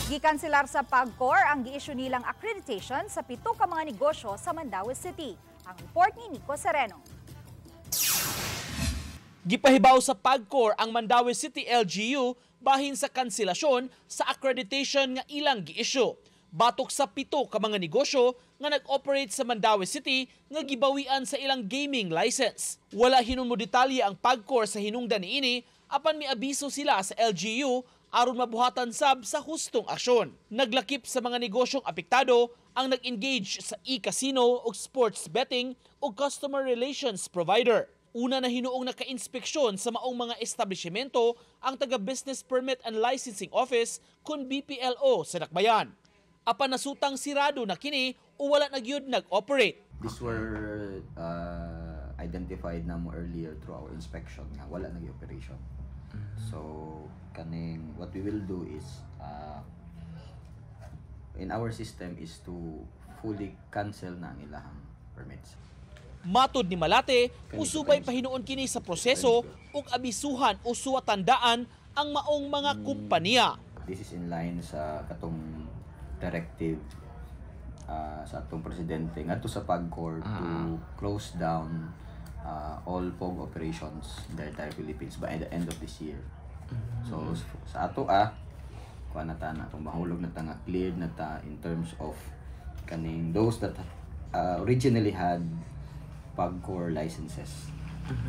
Gikanselar sa PAGCOR ang gi-issue nilang accreditation sa pito ka mga negosyo sa Mandaue City. Ang report ni Nico Sereno. Gipahibaw sa PAGCOR ang Mandaue City LGU bahin sa kanselasyon sa accreditation nga ilang gi-issue batok sa pito ka mga negosyo nga nag-operate sa Mandaue City nga gibawian sa ilang gaming license. Wala hinon mo detalye ang PAGCOR sa hinungdan niini, apan miabiso sila sa LGU aron mabuhatan sab sa hustong aksyon. Naglakip sa mga negosyong apektado ang nag-engage sa e-casino ug sports betting ug customer relations provider. Una na hinuong naka-inspeksyon sa maong mga establishmento ang taga Business Permit and Licensing Office kun BPLO sa Dakbayan. Apan nasutang sirado na kini o wala na gyud nag-operate. These were identified namo earlier through our inspection nga wala nag-operation. So kaning what we will do is in our system is to fully cancel na ang ilahang permits. Matod ni Malate, musubay pahinuon kini sa proseso ug abisuhan o suwatandaan ang maong mga kumpanya. This is in line sa katong directive sa atong presidente ngadto sa PAGCOR to close down all POGO operations in the entire Philippines by the end of this year. So sa ato kuha na ta na kung mahulog na ta nga cleared na ta in terms of kaning those that originally had PAGCOR licenses.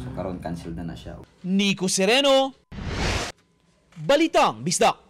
So karon cancelled na na siya. Nico Sereno, Balitang Bisdak.